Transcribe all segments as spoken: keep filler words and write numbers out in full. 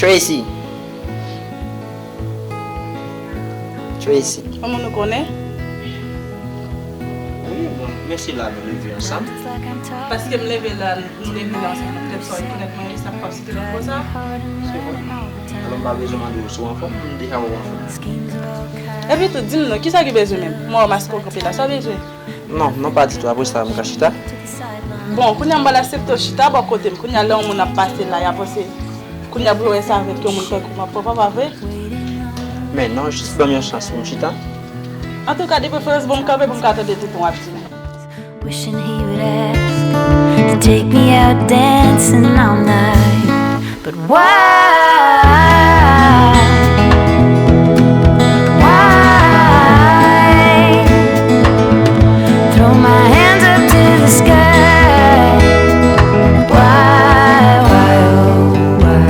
Tracy. Tracy. Kòman nou konnen? Wi, bon, men se la nou leve ansanm. Paske m leve la, nou leve la ansanm, nou petèt sa w rekonèt mwen, wi, sa k pase te nan konsa. Se vre. Alò, m pa bezwen mande w si w anfòm, m deja wè w anfòm. Epi tou, di m non, kisa ki bezwen menm? M wè w maske w kanpe la, sa w bezwen? Non, non, pa ditou. Apre sa, m ka chita? Bon, kounye a m pral aksepte w chita bò kote m. Kounye a lè yon moun ap pase la, y ap panse. Kounye a pou yo wè se avèk yon moun tankou m ap pran, pa vre? Men non, jis ban m yon chans pou m chita. Antouka, de preferans, bon, m kanpe pou m ka tande tout w ap di m. Wishing he would ask to take me out dancing all night. But why, why throw my hands up to the sky? Why, why, oh, why?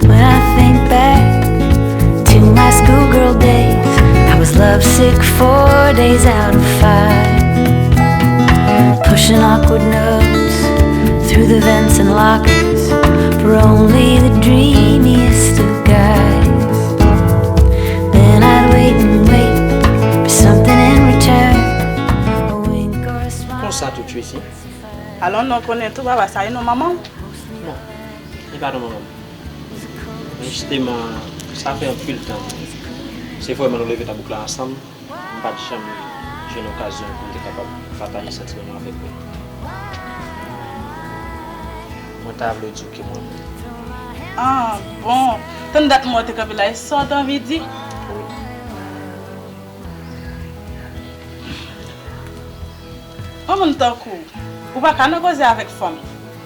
When I think back to my schoolgirl days, I was lovesick four days out of five. Pushing awkward notes through the vents and lockers for only the dreamiest of guys. Then I'd wait and wait for something in return, a wink or a smile. Konsa tou, Tracy. Alò, non, konnen tou, papa, sa e non manman w? Non, li pa non manman m. Men jisteman, sa fè anpil tan. Se vrèman nou leve nan bouk la ansanm. M pa t janm jwenn okazyon pou m te kapab pataje santiman mwen avèk ou. Mwen ta vle di w ke mwen. Ah, bon. Tann dat mwen te kanpe la, e sa w t anvi di? Wi. Yon moun tankou w, ou pa ka nan koze avèk fanm.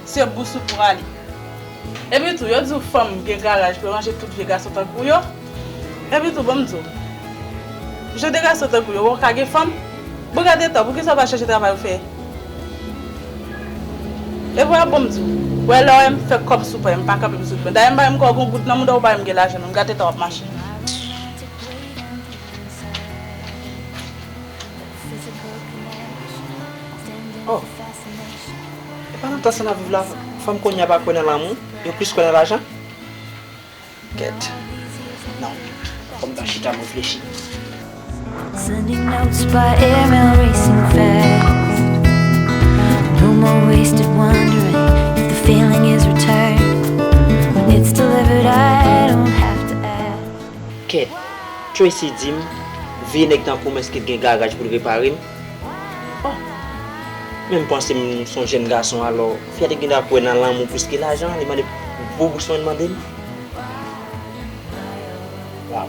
Se bous ou pou rale. Epi tou, yo di w fanm gen garaj pou ranje tout vye gason tankou w yo. Epi tou, ban m di w, jan de gason tankou w yo, ou ka gen fanm? Bon, gade tan, poukisa w pa chèche travay ou fè? Epi w ap ban m di w, wè lè w wè m fè kòb sou pwen, m pa kanpe m sou pwen. Dayè m pa menm kwè w gen yon goud nan mouda w, ou pa menm gen lajan, non, gade tan w ap mache. Oh. E pa nan tan sa n ap viv la, fanm kounye a pa kwè nan lanmou, yo plis kwè nan lajan. Kèt. Non. Fò m ta chita m reflechi. Sending notes by airmail racing fast. No more wasted wondering if the feeling is returned. When it's delivered, I don't have to ask. Kèt, Tracy di m, vye nèg tankou m, èske l gen garaj pou l repare m? Oh! Men m panse m se yon jèn gason, alò, fi a te gen dwa kwè nan lanmou plis ke lajan, li mande gwo bous mwen, li mande m. Waw!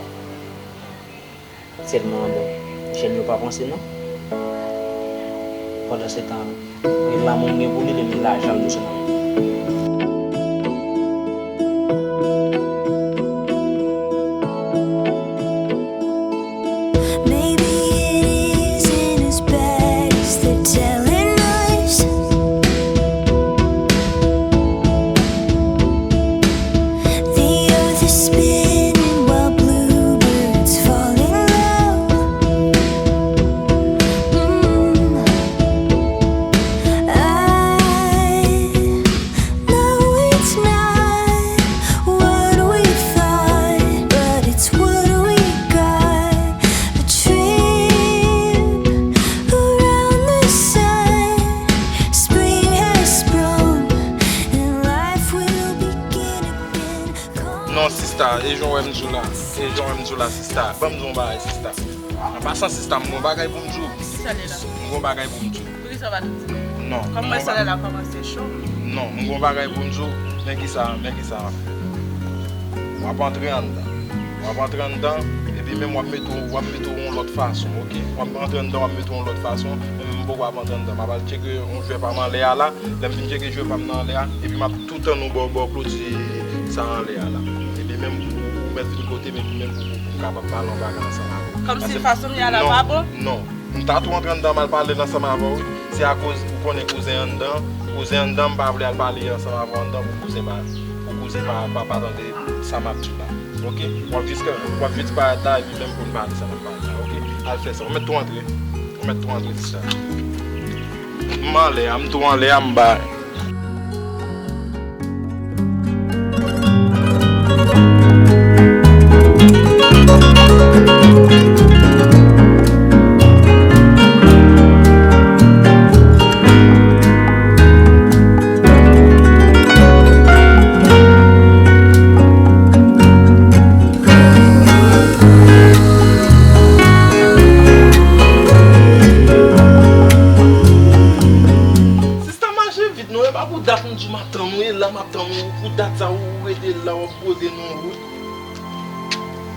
Sèlman, bon, jèn yo pa panse non. Pandansetan, gen lanmou m gen pou li, li gen lajan m bezwen nan men. Maybe it isn't as bad as they're telling us. The earth is spinning while bluebirds fall in love. Mm. I know it's not what we thought, but it's what we got. A trip around the sun. Spring has sprung and life will begin again. Non, sista, e jan w wè m di w la. E jan w wè m di w la, sista. Ban m di w yon bagay, sista. An pasan, sista, m gen yon bagay pou m di w. Kisa l ye la? M gen yon bagay pou m di w. Poukisa w pa t di m? Non. Kòm m wè solèy la kòmanse cho. Non, m gen yon bagay pou m di w. Men kisa, men kisa m ap fè. W ap antre anndan. W ap antre anndan, epi menm w ap mete w, w ap mete w yon lòt fason, oke? W ap antre anndan, w ap mete w yon lòt fason, men menm m poko ap antre anndan. M ap al tcheke yon jwè pa m anlè a la. Lè m fin tcheke jwè pa m nan anlè a, epi m ap tou tann ou bò, bò kloti sa anlè a la. Epi menm ou, ou mèt vin kote m, epi menm pou, pou m kapab pale yon bagay ansanm avè w. Kòmsi fason m ye a la pa bon? Non. M ta tou antre anndan m al pale l ansanm avè w, wi. Se akoz ou konnen kouzen anndan, kouzen anndan m pa vle al pale ansanm avè w anndan pou kouzen pa, pou kouzen pa, pa, pa tande sa m ap di w la. Oke? W ap jis, w ap jis disparèt la epi menm pou n pale sa n ap pale la, oke? Al fè sa. Ou mèt tou antre. Ou mèt tou antre, sista. M anlè a, m tou anlè a, m bay. Sista, mache vit non, e pa pou dat m di w m ap tann ou, e la m ap tann ou, pou dat sa ou rete la, w ap poze nan wout.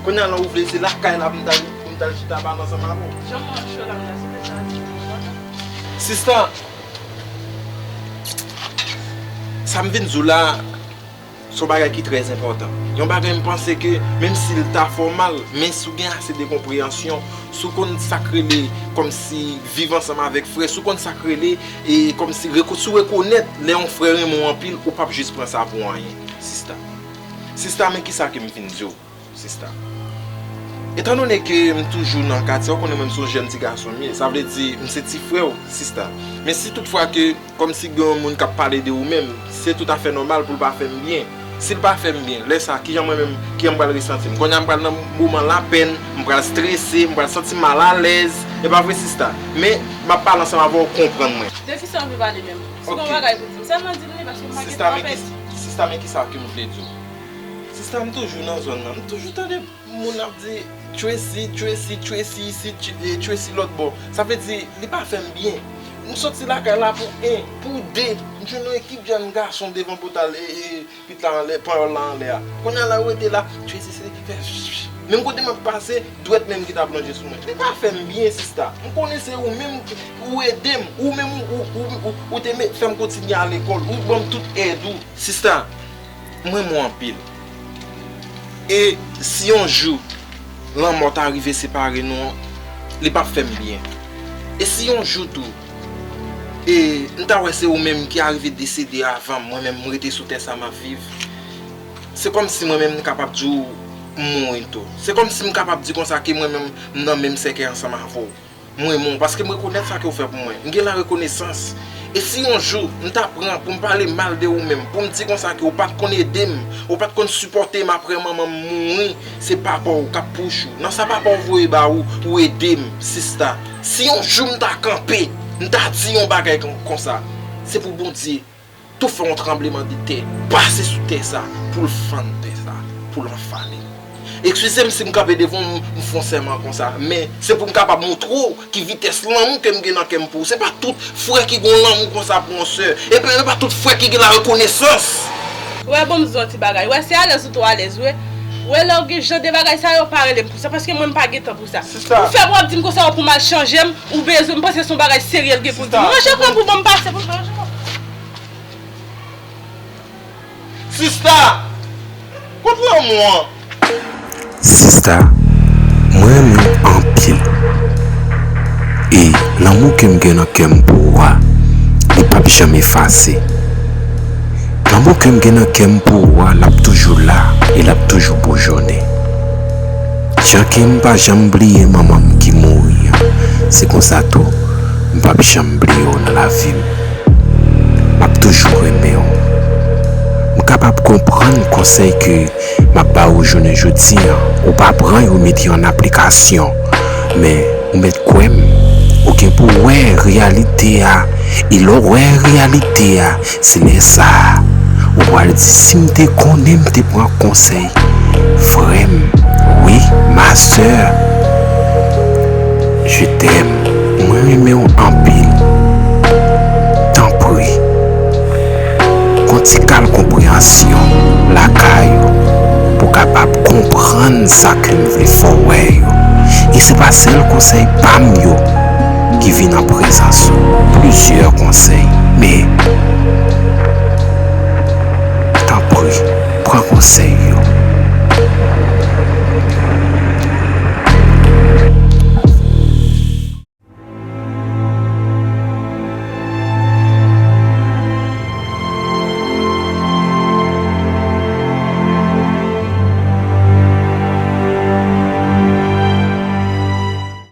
Kounye a la ou vle se lakay la pou m t al, pou m t al chita pale ansanm avè w. Jan m wè w cho la, m ta sou sa di. Sista, sa m vin di w la, se yon bagay ki trè enpòtan. Yon bagay m panse ke, menm si l ta fè w mal, men si w gen ase de konpreyansyon, si w konn sa k rele kòmsi viv ansanm avèk frè, si w konn sa k rele, e kòmsi reko-, si w rekonèt lè yon frè renmen w anpil, ou p ap jis pran sa pou anyen, sista. Sista, men kisa ke m vin di w, sista. Etandone ke m toujou nan katye, ou konnen mwen m se yon jèn ti gason m ye, sa vle di m se ti frè w, sista. Men si toutfwa ke kòmsi gen yon moun k ap pale de ou menm, se toutafè nòmal pou l pa fè m byen. Si l pa fè m byen, lè sa, kijan mwen menm, kijan m pral resanti m? Kounye a m pral nan moman lapèn, m pral strese, m pral santi m malalèz. E pa vre, sista? Men, m ap pale ansanm avè w, konprann mwen. De kisa w vle pale menm? Si w gen yon bagay pou di m, sèlman di m li, paske m pa gen tan pèdi. Sista, men kisa ke m vle di w? Sista, m toujou nan zòn nan. M toujou tande moun ap di, Tracy, Tracy, Tracy isit, Tr-, eh, Tracy lòt bò. Sa vle di, li pa fè m byen. M soti lakay la pou en, pou de. M jwenn yon ekip jèn gason devan pòtay, eh, eh, pit la anlè, panyòl la anlè a. Kounye a la, yo rete la, Tracy se fè, menm kote m ap pase, dwèt menm ki t ap lonje sou mwen. Li pa fè m byen, sista. M konnen se ou menm ki, ou ede m. Ou menm, ou, ou, ou, ou, ou te met, fè m kontinye al lekòl. Ou ban m tout èd ou. Sista, m renmen w anpil. E si yon jou lanmò ta rive separe nou, li p ap fè m byen. E si yon jou tou, e m ta wè se ou menm ki arive desede avan m, mwen menm m rete sou tè sa m ap viv, se kòmsi mwen menm m kapab di w m mouri tou. Se kòmsi m kapab di konsa ke mwen menm m nan menm sèkèy ansanm avè w. M renmen w paske m rekonèt sa ke w fè pou mwen. M gen larekonesans. E si yon jou m ta pran pou m pale mal de ou menm, pou m di konsa ke w pa t konn ede m, ou pa t konn sipòte m apre manman m mouri, se papa w k ap pouch ou. Nan sa papa w voye ba ou, ou ede m, sista. Si yon jou m ta kanpe, m ta di yon bagay kon, konsa, se pou Bondye tou fè yon tranblemanntè, pase sou tè sa, pou l fann tè sa, pou l anfale. Eskize m si m kanpe devan w, m, m fè yon sèman konsa, men se pou m kapab montre w ki vitès lanmou ke m gen nan kè m pou w. Se pa tout frè ki gen yon lanmou konsa pou yon sè. Epi, e pa tout frè ki gen larekonesans. Wè, bon, m di w yon ti bagay. Wè, se alèz ou tou alèz, wi. Wè, lè w gen jan de bagay sa yo, pa rele m pou sa, paske mwen, m pa gen tan pou sa. Sista. Ou fè m, w ap di m konsa, w pou m al chanje m, ou bezwen m panse se yon bagay serye l gen pou l di m. Sista. Ranje kò pou ban m pase, pou l ranje kò. Sista! Kot lanmou an? Sista, mwen renmen w anpil. E lanmou ke m gen nan kè m pou ou a, li p ap janm efase. Lanmou ke m gen nan kè m pou ou a, l ap toujou la e l ap toujou boujonnen. Jan ke m pa janm bliye manman m ki mouri an, se konsa tou, m p ap janm bliye w nan lavi m. M ap toujou renmen w. M kapab konprann konsèy ke m ap ba ou jounen jodi an, ou pa pran yo mete yo an aplikasyon, men ou mèt kwè m, ou gen pou wè reyalite a, e lè w wè reyalite a, se lè sa a, ou pral di, "Si m te konnen m te pran konsèy frè m, wi, ma sè, je t'aime, mwen renmen w anpil. Tanpri, gon ti kal konpreyansyon lakay ou pou w kapab konprann sa ke m vle fè w wè yo. E se pa sèl konsèy pa m yo ki vin an prezans ou, plizyè konsèy.